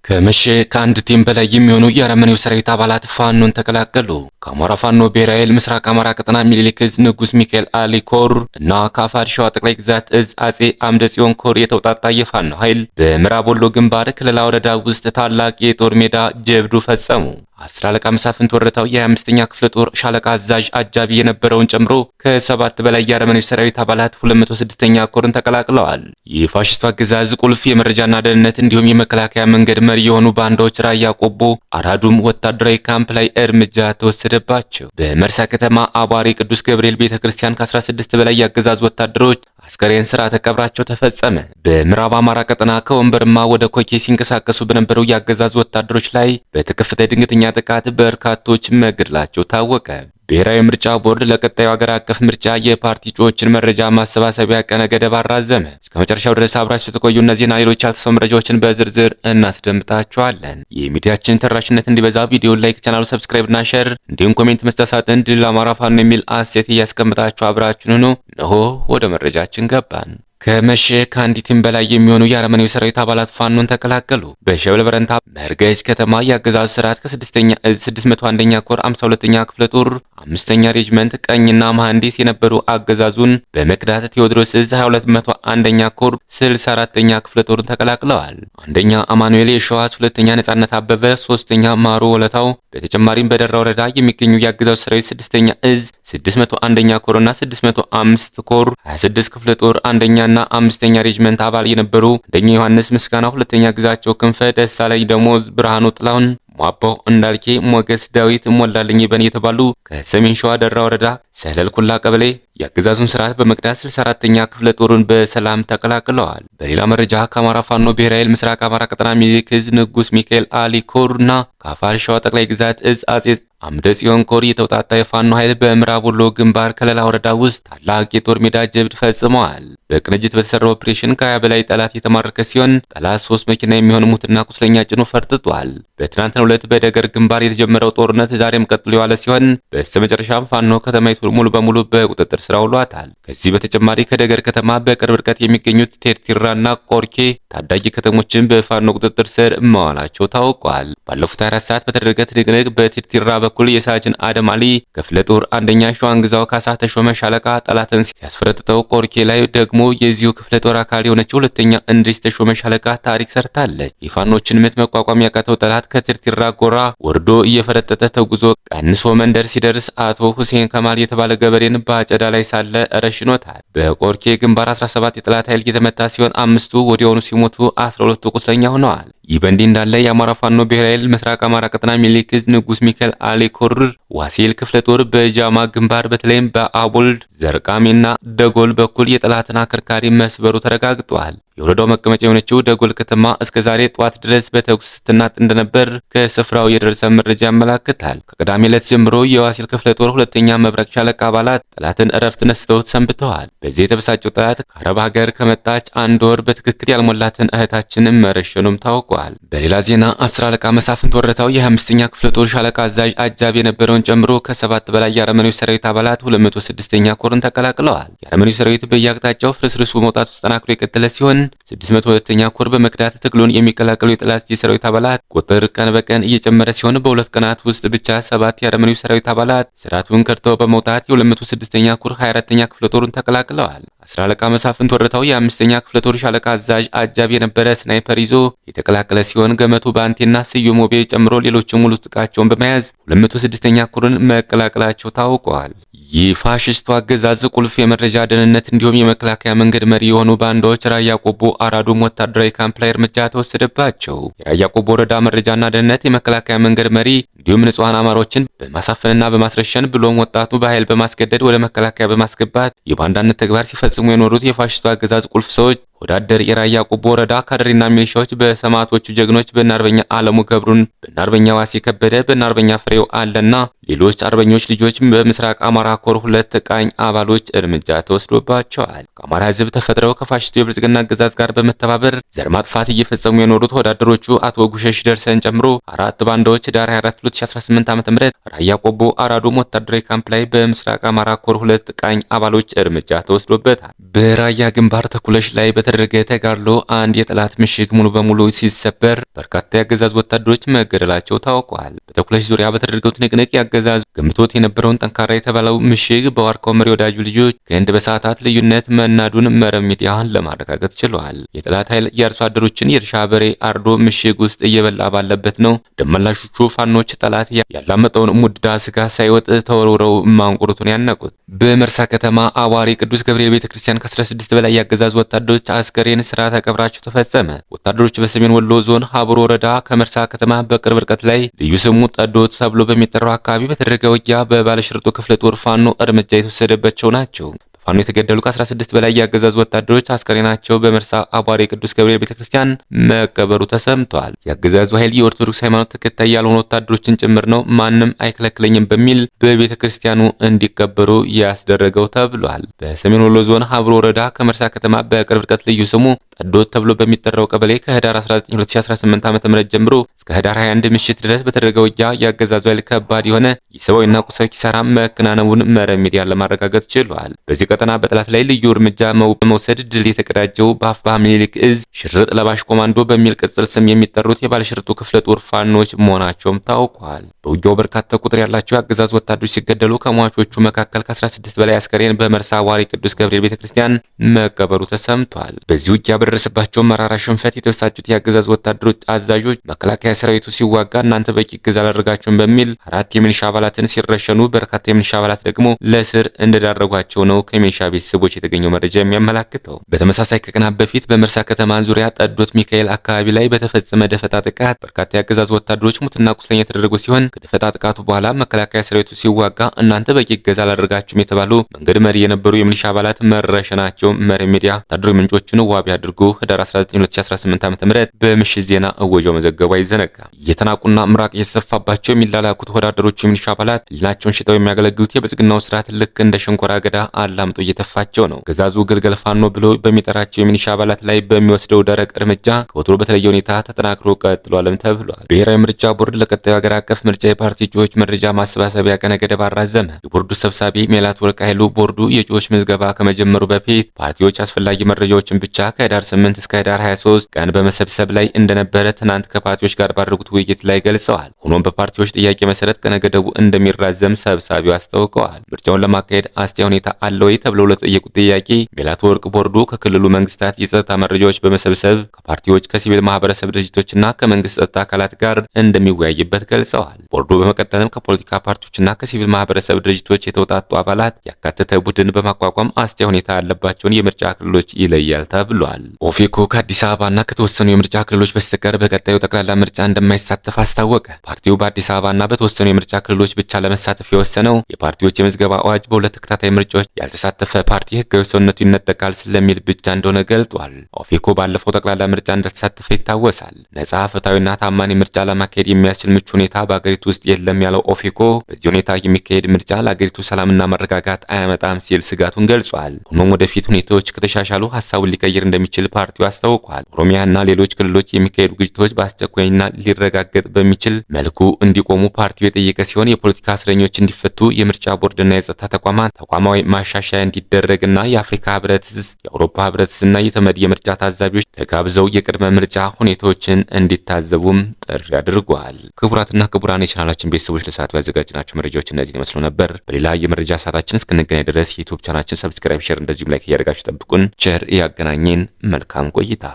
ከመሸ ከአንድ ቲም በላይ የሚሆኑ የአረመኔው ሰራዊት አባላት ፋኖን ተቀላቀሉ። ከአማራ ፋኖ ብሔራዊ ኃይል ምስራቅ አማራ ቀጠና ሚኒሊክ እዝ ንጉስ ሚካኤል አሊ ኮር እና ከአፋድ ሸዋ ጠቅላይ ግዛት እዝ አጼ አምደ ጽዮን ኮር የተውጣጣ የፋኖ ኃይል በምዕራብ ወሎ ግንባር ክልላ ወረዳ ውስጥ ታላቅ የጦር ሜዳ ጀብዱ ፈጸሙ። አስር አለቃ መሳፍንት ወረታው የ25ኛ ክፍለ ጦር ሻለቃ አዛዥ አጃቢ የነበረውን ጨምሮ ከሰባት በላይ የአረመኔው ሰራዊት አባላት 206ኛ ኮርን ተቀላቅለዋል። የፋሽስቱ አገዛዝ ቁልፍ የመረጃና ደህንነት እንዲሁም የመከላከያ መንገድ መሪ የሆኑ ባንዳዎች ራያ ቆቦ አራዱም ወታደራዊ ካምፕ ላይ እርምጃ ተወሰደባቸው። በመርሳ ከተማ አቧሪ ቅዱስ ገብርኤል ቤተክርስቲያን ከ16 በላይ የአገዛዝ ወታደሮች አስከሬን ስርዓተ ቀብራቸው ተፈጸመ። በምዕራብ አማራ ቀጠና ከወንበርማ ወደ ኮኬ ሲንቀሳቀሱ በነበሩ የአገዛዝ ወታደሮች ላይ በተከፈተ ድንገተኛ ጥቃት በርካቶች መገደላቸው ታወቀ። ብሔራዊ ምርጫ ቦርድ ለቀጣዩ ሀገር አቀፍ ምርጫ የፓርቲ እጩዎችን መረጃ ማሰባሰቢያ ቀነ ገደብ አራዘመ። እስከ መጨረሻው ድረስ አብራችሁ ተቆዩ። እነዚህና ሌሎች ያልተሰሙ መረጃዎችን በዝርዝር እናስደምጣችኋለን። የሚዲያችን ተደራሽነት እንዲበዛ ቪዲዮ like፣ ቻናሉ subscribe እና share እንዲሁም comment መስጫ ሳጥን ድል አማራ ፋኖ የሚል አሴት እያስቀምጣችሁ አብራችሁን ሁኑ። እነሆ ወደ መረጃችን ገባን። ከመሸ ከአንድ ቲም በላይ የሚሆኑ የአረመኔው ሰራዊት አባላት ፋኖን ተቀላቀሉ። በሸበል በረንታ መርገጅ ከተማ የአገዛዙ ስርዓት ከ6ኛ እዝ 601ኛ ኮር 52ኛ ክፍለ ጦር 5ኛ ሬጅመንት ቀኝና መሐንዲስ የነበሩ አገዛዙን በመክዳት ቴዎድሮስ እዝ 221ኛ ኮር 64ኛ ክፍለ ጦርን ተቀላቅለዋል። አንደኛ አማኑኤል የሸዋስ፣ ሁለተኛ ነጻነት አበበ፣ ሶስተኛ ማሮ ወለታው። በተጨማሪም በደራ ወረዳ የሚገኙ የአገዛዙ ሰራዊት 6ኛ እዝ 601ኛ ኮርና 605 ኮር 26 ክፍለ ጦር አንደኛና አምስተኛ ሬጅመንት አባል የነበሩ አንደኛ ዮሐንስ ምስጋና፣ ሁለተኛ ግዛቸው ክንፈ፣ ደሳለኝ ደሞዝ፣ ብርሃኑ ጥላሁን፣ ሟባው እንዳልኬ፣ ሞገስ ዳዊት፣ ሞላልኝ በን የተባሉ ከሰሜን ሸዋ ደራ ወረዳ ሰለልኩላ ቀበሌ የአገዛዙን ስርዓት በመክዳት 64ኛ ክፍለ ጦሩን በሰላም ተቀላቅለዋል። በሌላ መረጃ ከአማራ ፋኖ ብሔራዊ ኃይል ምስራቅ አማራ ቀጠና ሚኒሊክ እዝ ንጉስ ሚካኤል አሊ ኮር እና ከአፋር ሸዋ ጠቅላይ ግዛት እዝ አጼ አምደ ጽዮን ኮር የተውጣጣ የፋኖ ኃይል በምዕራብ ወሎ ግንባር ከለላ ወረዳ ውስጥ ታላቅ የጦር ሜዳ ጀብድ ፈጽመዋል። በቅንጅት በተሰራው ኦፕሬሽን ከ20 በላይ ጠላት የተማረከ ሲሆን ጠላት ሶስት መኪና የሚሆን ሙትና ቁስለኛ ጭኖ ፈርጥጧል። በትናንትናው ዕለት በደገር ግንባር የተጀመረው ጦርነት ዛሬም ቀጥሎ የዋለ ሲሆን በስተመጨረሻም ፋኖ ከተማይቱን ሙሉ በሙሉ በቁጥጥር ስር አውሏታል። ከዚህ በተጨማሪ ከደገር ከተማ በቅርብ ርቀት የሚገኙት ቴርቲራና ቆርኬ ታዳጊ ከተሞችን በፋኖ ቁጥጥር ስር መዋላቸው ታውቋል። ባለፉት 24 ሰዓት በተደረገ ትንቅንቅ በቴርቲራ በኩል የሳጅን አደም አሊ ክፍለ ጦር አንደኛ ሸዋንግዛው ካሳ ተሾመ ሻለቃ ጠላትን ሲያስፈረጥጠው፣ ቆርኬ ላይ ደግሞ የዚሁ ክፍለ ጦር አካል የሆነችው ሁለተኛ እንድሪስ ተሾመ ሻለቃ ታሪክ ሰርታለች። የፋኖችን ምት መቋቋም ያቃተው ጠላት ከቴርቲራ ጎራ ወርዶ እየፈረጠጠ ተጉዞ ቀንሶ መንደር ሲደርስ አቶ ሁሴን ከማል የተባለ ገበሬን በአጨዳ ላይ ሳለ ረሽኖታል። በቆርኬ ግንባር 17 የጠላት ኃይል የተመታ ሲሆን አምስቱ ወዲያውኑ ሲሞቱ 12ቱ ቁስለኛ ሆነዋል። ይህ በእንዲህ እንዳለ የአማራ ፋኖ ብሔራዊ ኃይል ምስራቅ አማራ ቀጠና ሚኒሊክ እዝ ንጉስ ሚካኤል አሊ ኮር ዋሴል ክፍለ ጦር በጃማ ግንባር በተለይም በአቦልድ ዘርቃሜና ደጎል በኩል የጠላትን አከርካሪ መስበሩ ተረጋግጧል። የወረዳው መቀመጫ የሆነችው ደጎል ከተማ እስከ ዛሬ ጠዋት ድረስ በተኩስ ስትናጥ እንደነበር ከስፍራው የደረሰ መረጃ ያመላክታል። ከቅዳሜ ዕለት ጀምሮ የዋሲል ክፍለ ጦር ሁለተኛ መብረቅ ሻለቃ አባላት ጠላትን እረፍት ነስተውት ሰንብተዋል። በዚህ የተበሳጨው ጠላት ከአረብ ሀገር ከመጣች አንድ ወር በትክክል ያልሞላትን እህታችንን መረሸኑም ታውቋል። በሌላ ዜና አስር አለቃ መሳፍንት ወረታው የ25ኛ ክፍለ ጦር ሻለቃ አዛዥ አጃቢ የነበረውን ጨምሮ ከሰባት በላይ የአረመኔው ሰራዊት አባላት 206ኛ ኮርን ተቀላቅለዋል። የአረመኔው ሰራዊት በየአቅጣጫው ፍርስርሱ መውጣቱ ተጠናክሮ የቀጠለ ሲሆን 602ኛ ኮር በመክዳት ትግሉን የሚቀላቀሉ የጠላት የሰራዊት አባላት ቁጥር ቀን በቀን እየጨመረ ሲሆን በሁለት ቀናት ውስጥ ብቻ ሰባት የአረመኔው ሰራዊት አባላት ስርዓቱን ከድተው በመውጣት የ206ኛ ኮር 24ኛ ክፍለ ጦሩን ተቀላቅለዋል። አስር አለቃ መሳፍንት ወረታው የአምስተኛ ክፍለ ጦር ሻለቃ አዛዥ አጃቢ የነበረ ስናይፐር ይዞ የተቀላቀለ ሲሆን ገመቱ ባንቴና ስዩም ሞቤ ጨምሮ ሌሎችም ሙሉ ትጥቃቸውን በመያዝ 206ኛ ኮርን መቀላቀላቸው ታውቋል። የፋሽስቱ አገዛዝ ቁልፍ የመረጃ ደህንነት እንዲሁም የመከላከያ መንገድ መሪ የሆኑ ባንዳዎች ራያ ቆቦ አራዱም ወታደራዊ ካምፕ ላይ እርምጃ ተወሰደባቸው። የራያ ቆቦ ወረዳ መረጃና ደህንነት የመከላከያ መንገድ መሪ እንዲሁም ንጹሐን አማሮችን በማሳፈንና በማስረሸን ብሎም ወጣቱ በኃይል በማስገደድ ወደ መከላከያ በማስገባት የባንዳነት ተግባር ሲፈጽሙ የኖሩት የፋሽስቱ አገዛዝ ቁልፍ ሰዎች ወዳደር የራያ ቆቦ ወረዳ ካድሬና ሚሊሻዎች በሰማዕቶቹ ጀግኖች በአርበኛ አለሙ ገብሩን፣ በአርበኛ ዋሴ ከበደ፣ በአርበኛ ፍሬው አለና ሌሎች አርበኞች ልጆች በምስራቅ አማራ ኮር ሁለት ቃኝ አባሎች እርምጃ ተወስዶባቸዋል። ከአማራ ሕዝብ ተፈጥረው ከፋሽስቱ የብልጽግና አገዛዝ ጋር በመተባበር ዘር ማጥፋት እየፈጸሙ የኖሩት ወዳደሮቹ አቶ ጉሸሽ ደርሰን ጨምሮ አራት ባንዳዎች ህዳር 24 2018 ዓ.ም ራያ ቆቦ አራዶም ወታደራዊ ካምፕ ላይ በምስራቅ አማራ ኮር 2 ቃኝ አባሎች እርምጃ ተወስዶበታል። በራያ ግንባር ተኩለሽ ላይ በተደረገ ተጋድሎ አንድ የጠላት ምሽግ ሙሉ በሙሉ ሲሰበር በርካታ የአገዛዝ ወታደሮች መገደላቸው ታውቋል። በተኩለሽ ዙሪያ በተደረገው ትንቅንቅ ያገዛዙ ገንብቶት የነበረውን ጠንካራ የተባለው ምሽግ በዋርካው መሪ ወዳጁ ልጆች ክንድ በሰዓታት ልዩነት መናዱን መረብ ሚዲያ ለማረጋገጥ ችሏል። የጠላት ኃይል የአርሶ አደሮችን የእርሻ በሬ አርዶ ምሽግ ውስጥ እየበላ ባለበት ነው ደመላሾቹ ፋኖች ጠላት ያላመጠውን ሙድዳ ስጋ ሳይወጥ ተወርውረው ማንቁርቱን ያነቁት። በመርሳ ከተማ አዋሪ ቅዱስ ገብርኤል ቤተክርስቲያን ከ16 በላይ ያገዛዙ ወታደሮች አስከሬን ስርዓተ ቀብራቸው ተፈጸመ። ወታደሮች በሰሜን ወሎ ዞን ሀብሮ ወረዳ ከመርሳ ከተማ በቅርብ ርቀት ላይ ልዩ ስሙ ጠዶት ተብሎ በሚጠራው አካባቢ በተደረገ ውጊያ በባለሽርጡ ክፍለ ጦር ፋኖ እርምጃ የተወሰደባቸው ናቸው። ፋኖ የተገደሉ ከ16 በላይ የአገዛዙ ወታደሮች አስከሬናቸው በመርሳ አቧሬ ቅዱስ ገብርኤል ቤተክርስቲያን መቀበሩ ተሰምቷል። የአገዛዙ ኃይል የኦርቶዶክስ ሃይማኖት ተከታይ ያልሆኑ ወታደሮችን ጭምር ነው ማንም አይከለክለኝም በሚል በቤተክርስቲያኑ እንዲቀበሩ ያስደረገው ተብሏል። በሰሜን ወሎ ዞን ሀብሮ ወረዳ ከመርሳ ከተማ በቅርብ ርቀት ልዩ ስሙ ጠዶት ተብሎ በሚጠራው ቀበሌ ከህዳር 19 2018 ዓ.ም ጀምሮ እስከ ህዳር 21 ምሽት ድረስ በተደረገ ውጊያ የአገዛዙ ኃይል ከባድ የሆነ የሰብአዊና ቁሳዊ ኪሳራ መከናነቡን መረብ ሚዲያ ለማረጋገጥ ችሏል። በዚህ ቀጠና በጠላት ላይ ልዩ እርምጃ በመውሰድ ድል የተቀዳጀው በአፍብሃ ምኒልክ እዝ ሽርጥ ለባሽ ኮማንዶ በሚል ቅጽል ስም የሚጠሩት የባለሽርጡ ክፍለ ጦር ፋኖች መሆናቸውም ታውቋል። በውጊያው በርካታ ቁጥር ያላቸው የአገዛዙ ወታደሮች ሲገደሉ ከሟቾቹ መካከል ከ16 በላይ አስከሬን በመርሳ ዋሪ ቅዱስ ገብርኤል ቤተክርስቲያን መቀበሩ ተሰምቷል። በዚህ ውጊያ በደረሰባቸው መራራ ሽንፈት የተበሳጩት የአገዛዙ ወታደሮች አዛዦች መከላከያ ሰራዊቱ ሲዋጋ እናንተ በቂ እገዛ አላደረጋችሁም በሚል 4 የሚሊሻ አባላትን ሲረሸኑ በርካታ የሚሊሻ አባላት ደግሞ ለእስር እንደዳረጓቸው ነው ከሚሊሻ ቤተሰቦች የተገኘው መረጃ የሚያመላክተው። በተመሳሳይ ከቀናት በፊት በመርሳ ከተማ ዙሪያ ጠዶት ሚካኤል አካባቢ ላይ በተፈጸመ ደፈጣ ጥቃት በርካታ የአገዛዙ ወታደሮች ሙትና ቁስለኛ የተደረጉ ሲሆን ከደፈጣ ጥቃቱ በኋላ መከላከያ ሰራዊቱ ሲዋጋ እናንተ በቂ እገዛ አላደረጋችሁም የተባሉ መንገድ መሪ የነበሩ የሚሊሻ አባላት መረሸናቸው መረብ ሚዲያ ወታደራዊ ምንጮችን ዋቢ አድርጎ ህዳር 19 2018 ዓ.ም በምሽት ዜና እወጃው መዘገቡ አይዘነጋም። እየተናቁና ምራቅ እየተሰፋባቸው የሚላላኩት ወታደሮች የሚሊሻ አባላት ህሊናቸውን ሽጠው የሚያገለግሉት የብልጽግናው ስርዓት ልክ እንደ ሸንኮራ አገዳ አላምጦ እየተፋቸው ነው። አገዛዙ ግልገል ፋኖ ብሎ በሚጠራቸው የሚሊሻ አባላት ላይ በሚወስደው ደረቅ እርምጃ ከወትሮ በተለየ ሁኔታ ተጠናክሮ ቀጥሏልም ተብሏል። ብሔራዊ ምርጫ ቦርድ ለቀጣዩ ሀገር አቀፍ ምርጫ የፓርቲ እጩዎች መረጃ ማሰባሰቢያ ቀነ ገደብ አራዘመ። የቦርዱ ሰብሳቢ ሜላትወርቅ ኃይሉ ቦርዱ የእጩዎች ምዝገባ ከመጀመሩ በፊት ፓርቲዎች አስፈላጊ መረጃዎችን ብቻ ከህዳር 8 እስከ ህዳር 23 ቀን በመሰብሰብ ላይ እንደነበረ ትናንት ከፓርቲዎች ጋር ባደረጉት ውይይት ላይ ገልጸዋል። ሆኖም በፓርቲዎች ጥያቄ መሰረት ቀነ ገደቡ እንደሚራዘም ሰብሳቢው አስታውቀዋል። ምርጫውን ለማካሄድ አስቻይ ሁኔታ አለ ወይ ተብለው ለተጠየቁት ጥያቄ ሜላትወርቅ ቦርዱ ከክልሉ መንግስታት የጸጥታ መረጃዎች በመሰብሰብ ከፓርቲዎች፣ ከሲቪል ማህበረሰብ ድርጅቶችና ከመንግስት ጸጥታ አካላት ጋር እንደሚወያይበት ገልጸዋል። ቦርዱ በመቀጠልም ከፖለቲካ ፓርቲዎችና ከሲቪል ማህበረሰብ ድርጅቶች የተውጣጡ አባላት ያካተተ ቡድን በማቋቋም አስቻይ ሁኔታ ያለባቸውን የምርጫ ክልሎች ይለያል ተብሏል። ኦፌኮ ከአዲስ አበባና ከተወሰኑ የምርጫ ክልሎች በስተቀር በቀጣዩ ጠቅላላ ምርጫ እንደማይሳተፍ አስታወቀ። ፓርቲው በአዲስ አበባና በተወሰኑ የምርጫ ክልሎች ብቻ ለመሳተፍ የወሰነው የፓርቲዎች የምዝገባ አዋጅ በሁለት ተከታታይ ምርጫዎች ያልተሳተፈ ፓርቲ ህጋዊ ሰውነቱ ይነጠቃል ስለሚል ብቻ እንደሆነ ገልጧል። ኦፌኮ ባለፈው ጠቅላላ ምርጫ እንዳልተሳተፈ ይታወሳል። ነጻ ፍትሐዊና ታማኒ ምርጫ ለማካሄድ የሚያስችል ምቹ ሁኔታ በአገሪቱ ውስጥ የለም ያለው ኦፌኮ በዚህ ሁኔታ የሚካሄድ ምርጫ ለአገሪቱ ሰላምና መረጋጋት አያመጣም ሲል ስጋቱን ገልጿል። ሆኖም ወደፊት ሁኔታዎች ከተሻሻሉ ሀሳቡን ሊቀይር እንደሚችል ፓርቲው አስታውቋል። ኦሮሚያና ሌሎች ክልሎች የሚካሄዱ ግጭቶች በአስቸኳይና ሊረጋገጥ በሚችል መልኩ እንዲቆሙ ፓርቲው የጠየቀ ሲሆን የፖለቲካ እስረኞች እንዲፈቱ፣ የምርጫ ቦርድና የጸጥታ ተቋማት ተቋማዊ ማሻሻያ እንዲደረግና የአፍሪካ ህብረት፣ የአውሮፓ ህብረትና የተመድ የምርጫ ታዛቢዎች ተጋብዘው የቅድመ ምርጫ ሁኔታዎችን እንዲታዘቡም ጥሪ አድርጓል። ክቡራትና ክቡራን የቻናላችን ቤተሰቦች ለሰዓቱ ያዘጋጅናቸው መረጃዎች እነዚህን ይመስሉ ነበር። በሌላ የመረጃ ሰዓታችን እስክንገናኝ ድረስ የዩቲዩብ ቻናላችን subscribe፣ share እንደዚሁም like እያደረጋችሁ ጠብቁን። ቸር ያገናኘን። መልካም ቆይታ።